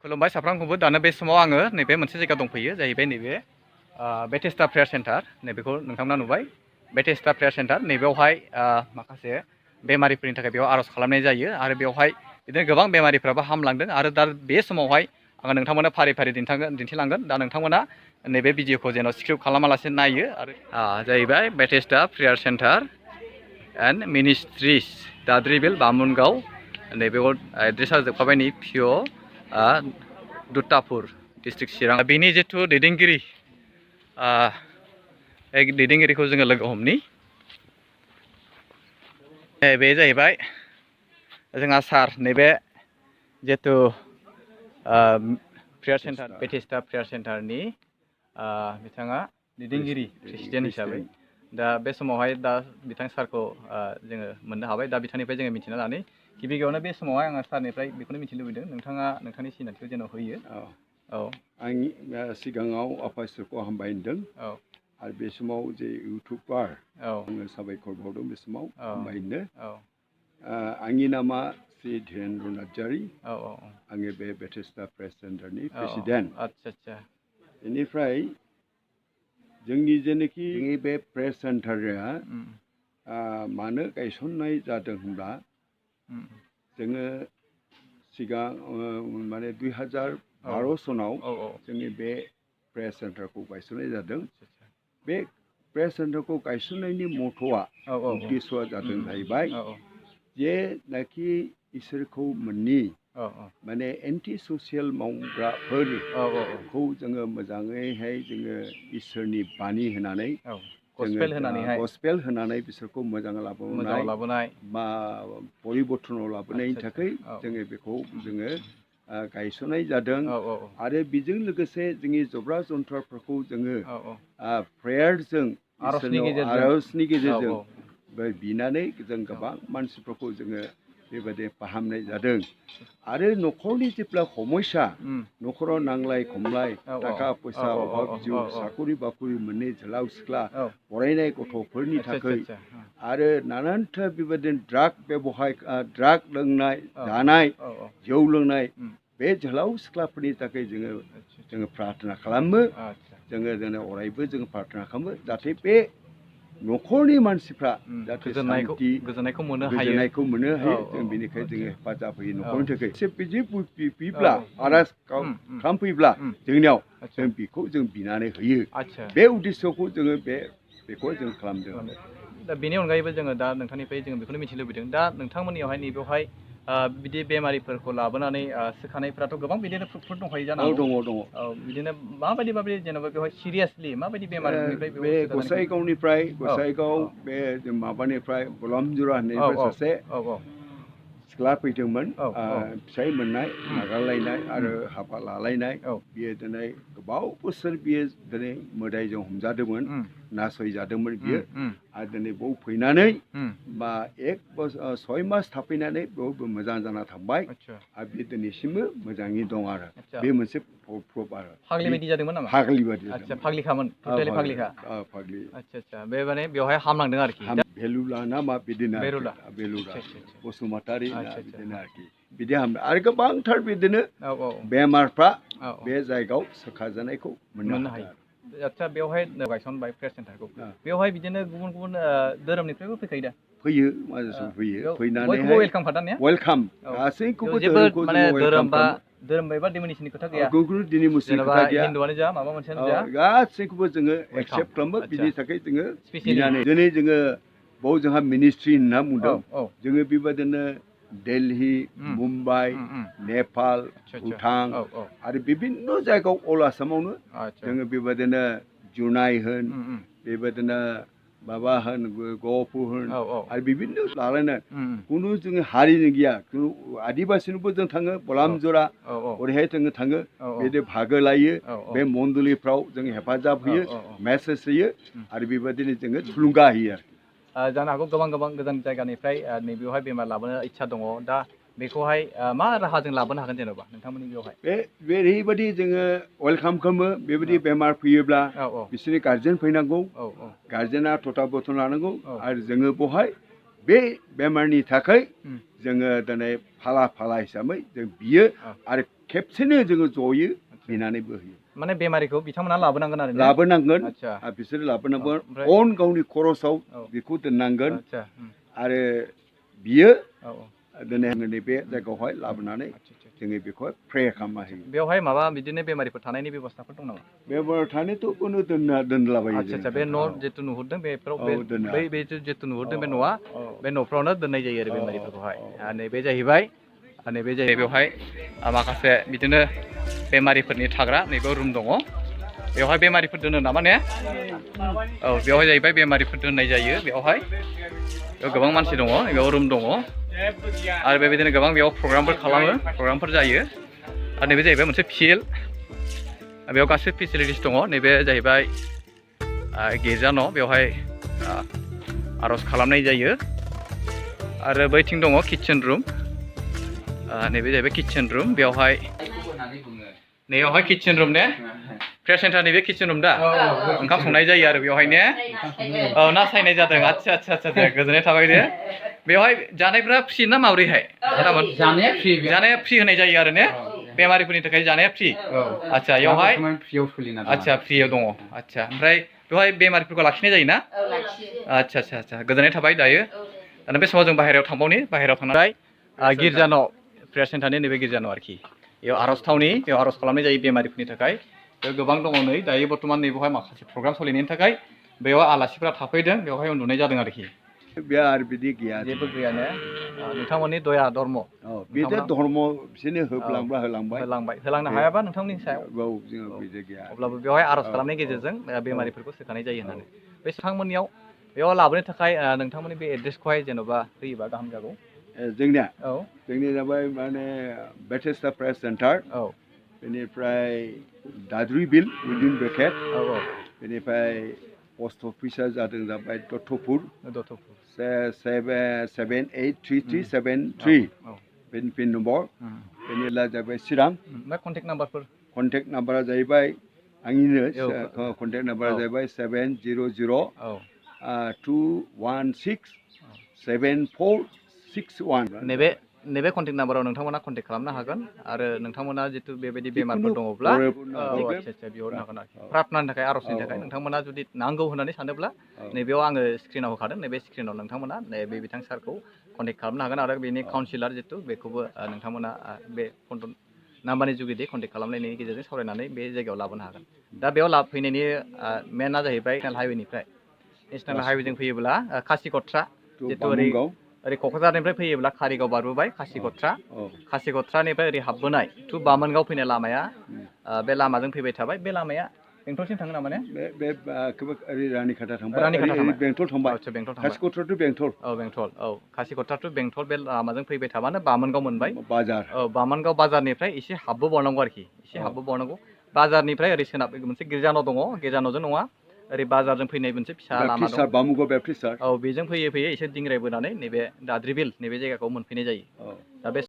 खुलुमबाय साफ्रोमखौबो दानो बे समाव आङो नैबे मोनसे जायगा दंफैयो जाहैबाय नैबे बेथेस्टा प्रेयार सेन्टार नैबेखौ नोंथांमोना नुबाय बेथेस्टा प्रेयार सेन्टार नैबेयावहाय माखासे बेमारिफोरनि थाखाय बेयाव आर'ज खालामनाय जायो आरो बेवहाय बिदिनो गोबां बेमारिफ्राबो हामलांदों आरो दा बे समावहाय आङो नोंथांमोननो फारि फारि दिन्थिलांगोन दा नोंथांमोना नैबे भिडिअखौ जेन' स्क्रिप्ट खालामालासे नायो आरो जाहैबाय बेथेस्टा प्रेयार सेन्टार एन्ड मिनिस्ट्रिस दाद्रिबिल बामुनगाव नैबेयाव एड्रेसा जोबखाबाय नै पिअ दुतापुर डिस्ट्रिक्ट चिरां बेनि जिथु दैदेनगिरि दैदेनगिरिखौ जोङो लोगो हमनि बे जाहैबाय जोंहा सार नैबे जिथु प्रेयार सेन्टार बेथेस्टा प्रेयार सेन्टारनि बिथाङा दैदेनगिरि प्रेसिडेन्ट हिसाबै दा बे समावहाय दा बिथां सारखौ जोङो मोननो हाबाय दा बिथांनिफ्राय जोङो मिथिना लानो गिबि गिबियावनो बे समावहाय आङो सारनिफ्राय बेखौनो मिथिनो लुबैदों नोंथाङा नोंथांनि सिनायथिखौ जेन' होयो आंनि सिगाङाव आफा इसोरखौ हामबाय होनदों आरो बे समाव जे इउटुबार आङो साबायखर बावदों बे समाव हामबाय होननो आंनि नामा श्री धीरेन्द्र नार्जारी आङो बे बेथेस्टा प्रेयार सेन्टारनि प्रेसिडेन्ट बेनिफ्राय जोंनि जेनोखि जोंनि बे प्रेयार सेन्टारा मानो गायसननाय जादों होनब्ला जोङो सिगां माने 2012 सनाव जोंनि बे प्रेयार सेन्टारखौ गायसननाय जादों बे प्रेयार सेन्टारखौ गायसननायनि मथ'आ उद्देश्यआ जादों जाहैबाय जेनाखि इसोरखौ मोननि माने एन्टि ससियेल मावग्राफोरखौ जोङो मोजाङैहाय जोङो इसोरनि बानि होनानै गसपेल होनानै बिसोरखौ मोजां लाबोनाय बा परिबर्तनाव लाबोनायनि थाखाय जोङो बेखौ जोङो गायसननाय जादों आरो बेजों लोगोसे जोंनि जब्रा जन्थ्रफोरखौ जोङो प्रेयारजों आर'जनि गेजेरजों बिनानै जों गोबां मानसिफोरखौ जोङो बेबायदि फाहामनाय जादों आरो न'खरनि जेब्ला समस्या न'खराव नांलाय खमलाय थाखा फैसा अभाब जिउ साखरि बाखरि मोननै झोलाव सिख्ला फरायनाय गथ'फोरनि थाखाय आरो नानानथा बेबायदिनो ड्राग लोंनाय जानाय जौ लोंनाय बे झोलाव सिख्लाफोरनि थाखाय जोङो प्रार्थना खालामो जोङो अरायबो जोङो प्रार्थना खालामो जाहाथे बे न'खरनि मानसिफ्रा जाहाथे गोजोननायखौ मोनो हायो जों बेनिखायनो जोङो हेफाजाब होयो न'खरनि थाखाय एसे बिदि फैब्ला आर'ज खालामफैब्ला जोंनियाव जों बेखौ जों बिनानै होयो बे उद्देश्यखौ जोङो बेखौ जों खालामदों दा बेनि अनगायैबो जोङो दा नोंथांनिफ्राय जोङो बेखौनो मिथिनो लुबैदों दा नोंथांमोननियावहाय नैबेवहाय बिदि बेमारिफोरखौ लाबोनानै सोखानायफ्राथ' गोबां बिदिनो प्रुफफोर दंखायो जानांगौ दङ बिदिनो माबायदि जेनेबा बेवहाय सिरियासलि माबायदि बेमारनिफ्राय बे गसाइगाव बे माबानिफ्राय बलामजुरा होननायनिफ्राय सासे सिख्ला फैदोंमोन फिसाइ मोननाय नागारलायनाय आरो हाबा लालायनाय बियो दिनै गोबाव बोसोर बियो दिनै मोदायजों हमजादोंमोन नासयजादोंमोन बियो आरो दिनै बाव फैनानै बा 6 मास थाफैनानै बेयावबो मोजां जाना थांबाय आरो बे दिनैसिमबो मोजाङै दं आरो बे मोनसे प्रुफ आरो फाग्लि बायदि जादोंमोन नामा फाग्लि बायदि फाग्लिखामोन फाग्लिखा फाग्लि बे माने बेवहाय हामलांदों आरोखि भेलुला ना मा बिदिनो भेलुला बसुमतारी बिदिनो आरोखि बिदि हामदों आरो गोबांथार बिदिनो बेमारफ्रा बे जायगायाव सोखाजानायखौ मोननो हायो आदसा बेवहाय गायसनबाय प्रेयार सेन्टारखौ बेवहाय बिदिनो गुबुन गुबुन धोरोमनिफ्रायबो फैखायो दा फैयो मानसिफोर फैयो फैनानै वेलकाम खालामनाया वेलकाम गासैखौबो धोरोम एबा डिमिनिसननि खोथा गैया जेनेबा हिन्दुआनो जा माबा मोनसेयानो जा गासैखौबो जोङो एक्सेप्ट खालामो बिनि थाखाय जोङो दिनै जोङो बाव जोंहा मिनिस्ट्रि होनना बुंदों जोङो बेबायदिनो दिल्ली मुम्बाइ नेपाल भुटान आरो बिभिन्न जायगायाव अल आसामावनो जोङो बेबायदिनो जुनाइ होन बेबायदिनो माबा होन गहपुर होन आरो बिभिन्न लालायनाय खुनु जोङो हारिनि गैया आदिबासिनोबो जों थाङो बलामजरा ओरैहाय जोङो थाङो बिदि बाहागो लायो बे मन्दलिफ्राव जों हेफाजाब होयो मेसेज होयो आरो बेबायदिनो जोङो थुलुंगा होयो आरो जानो हागौ गोबां गोजान जायगानिफ्राय नैबेवहाय बेमार लाबोनो इच्छा दङ दा बेखौहाय मा राहाजों लाबोनो हागोन जेनेबा नोंथांमोननि बेवहाय बेबायदि जोङो वेलकाम खालामो बेबायदि बेमार फैयोब्ला बिसोरनि गार्जेन फैनांगौ गार्जेना थथा बथन लानांगौ आरो जोङो बेवहाय बे बेमारनि थाखाय जोङो दिनै फाला हिसाबै जों बियो आरो खेबसेनो जोङो जयै बिनानै बोहोयो माने बेमारिखौ बिथांमोना लाबोनांगोन आरो लाबोनांगोन आदसा बिसोर लाबोनांगोन ओमफ्राय अन गावनि खरसाव बेखौ दोननांगोन आदसा आरो बियो औ दिनै आङो नैबे जायगायावहाय लाबोनानै जोङो बेखौहाय प्रे खालामना होयो बेवहाय माबा बिदिनो बेमारिफोर थानायनि बेब'स्थाफोर दं नामा बेमार थानायथ' कुनु दोनलाबायो आदसा बे न' जिथु नुहुरदों बेफोराव औ दोनो बे जिथु नुहुरदों बे न'आ बे न'फ्रावनो दोननाय जायो आरो बेमारिफोरखौहाय नैबे जाहैबाय नैबे जाहैबाय बेवहाय माखासे बिदिनो बेमारिफोरनि थाग्रा नैबे रुम दङ बेवहाय बेमारिफोर दोनो नामा ने औ बेवहाय जाहैबाय बेमारिफोर दोननाय जायो बेवहाय गोबां मानसि दङ बेयाव रुम दङ आरो बेबायदिनो गोबां बेयाव प्रग्रामफोर खालामो प्रग्रामफोर जायो आरो नैबे जाहैबाय मोनसे फिल्ड बेयाव गासैबो फेसिलिटिस दङ नैबे जाहैबाय गिर्जा न' बेवहाय आर'ज खालामनाय जायो आरो बैथिं दङ किटचेन रुम नैबे जाहैबाय किटचेन रुम बेवहाय नैयावहाय किटचेन रुम ने प्रेयार सेन्टारनि बे किटचेन रुम दा ओंखाम संनाय जायो आरो बेवहाय ने औ ना सायनाय जादों आदसा आदसा आदसा दे गोजोननाय थाबाय दे बेवहाय जानायफ्रा फ्रि ना माबोरैहाय जानाया फ्रि होनाय जायो आरो ने बेमारिफोरनि थाखाय जानाया फ्रि आदसा बेवहाय आदसा फ्रियाव दङ आदसा ओमफ्राय बेवहाय बेमारिफोरखौ लाखिनाय जायोना आदसा आदसा आदसा गोजोननाय थाबाय दायो दाना बे समाव जों बाहेरायाव थांबावनि बाहेरायाव थांनानै गिर्जा न' प्रेयार सेन्टारनि नैबे गिर्जा न' आरोखि बेयाव आर'ज थावनि बेयाव आर'ज खालामनाय जायो बेमारिफोरनि थाखाय बेयाव गोबां दङ नै दायो बर्थमान नैबेवहाय माखासे प्रग्राम सोलिनायनि थाखाय बेयाव आलासिफोरा थाफैदों बेवहाय उन्दुनाय जादों आरोखि बे आरो बिदि गैया जेबो गैयानो नोंथांमोननि दया धर्म बेथ' धर्म बिसोरनो होलांनो हायाबा नोंथांमोननि सायाव जोङो बिदि गैया अब्लाबो बेवहाय आर'ज खालामनायनि गेजेरजों बेमारिफोरखौ सोखानाय जायो होननानै बे नोंथांमोननियाव बेयाव लाबोनो थाखाय नोंथांमोननि बे एड्रेसखौहाय जेन'बा होयोबा गाहाम जागौ जोंनिया औ जोंनिया जाबाय माने बेथेस्दा प्रेयार सेन्टार औ बेनिफ्राय दाद्रि बिल उइदिन ब्रेकेट औ औ बेनिफ्राय पस्ट अफिसा जाबाय दत्तपुर 783373 बेनि पिन नम्बर बेनि जाबाय चिरां कन्टेक्ट नाम्बारफोर कन्टेक्ट नाम्बारा जाहैबाय आंनिनो कन्टेक्ट नाम्बारा जाहैबाय 70021674661 नैबे कन्टेक्ट नाम्बाराव नोंथांमोना कन्टेक्ट खालामनो हागोन आरो नोंथांमोना जितु बेबायदि बेमारफोर दङब्ला आदसा बिहरनो हागोन आरोखि प्रार्थनानि थाखाय आर'जनि थाखाय नोंथांमोना जुदि नांगौ होननानै सानोब्ला नैबेयाव आङो स्क्रिनाव होखादों नैबे स्क्रिनाव नोंथांमोना नैबे बिथां सारखौ कन्टेक्ट खालामनो हागोन आरो बेनि काउन्सिलर जितु बेखौबो नोंथांमोना बे फन नाम्बारनि जुगिदि कन्टेक्ट खालामनायनि गेजेरजों सावरायनानै बे जायगायाव लाबोनो हागोन दा बेयाव फैनायनि मेनआ जाहैबाय नेसनेल हाइवेनिफ्राय नेसनेल हाइवेजों फैयोब्ला खासिकट्रा जितु ओरै क'क्राझारनिफ्राय फैयोब्ला कारिगाव बारबोबाय खासिकट्रानिफ्राय ओरै हाबबोनाय टु बामोनगाव फैनाय लामाया बे लामाजों फैबाय थाबाय बे लामाया बेंटलसिम थाङो नामा ने बे रानिखाता थांबाय बेंटल थांबाय खासिकट्रा टु बेंटल खासिकट्रा टु बेंटल बे लामाजों फैबाय थाबानो बामोनगाव मोनबाय बाजार बामोनगाव बाजारनिफ्राय एसे हाबबोबावनांगौ आरोखि एसे हाबबोबावनांगौ बाजारनिफ्राय ओरै सोनाब मोनसे गिर्जा न' दङ गिर्जा न'जों नङा ओरै बाजारजों फैनाय मोनसे फिसा लामा दं बेजों फैयै फैयै एसे दिंग्रायबोनानै नैबे दाद्रि बिल नैबे जायगाखौ मोनफैनाय जायो दा बे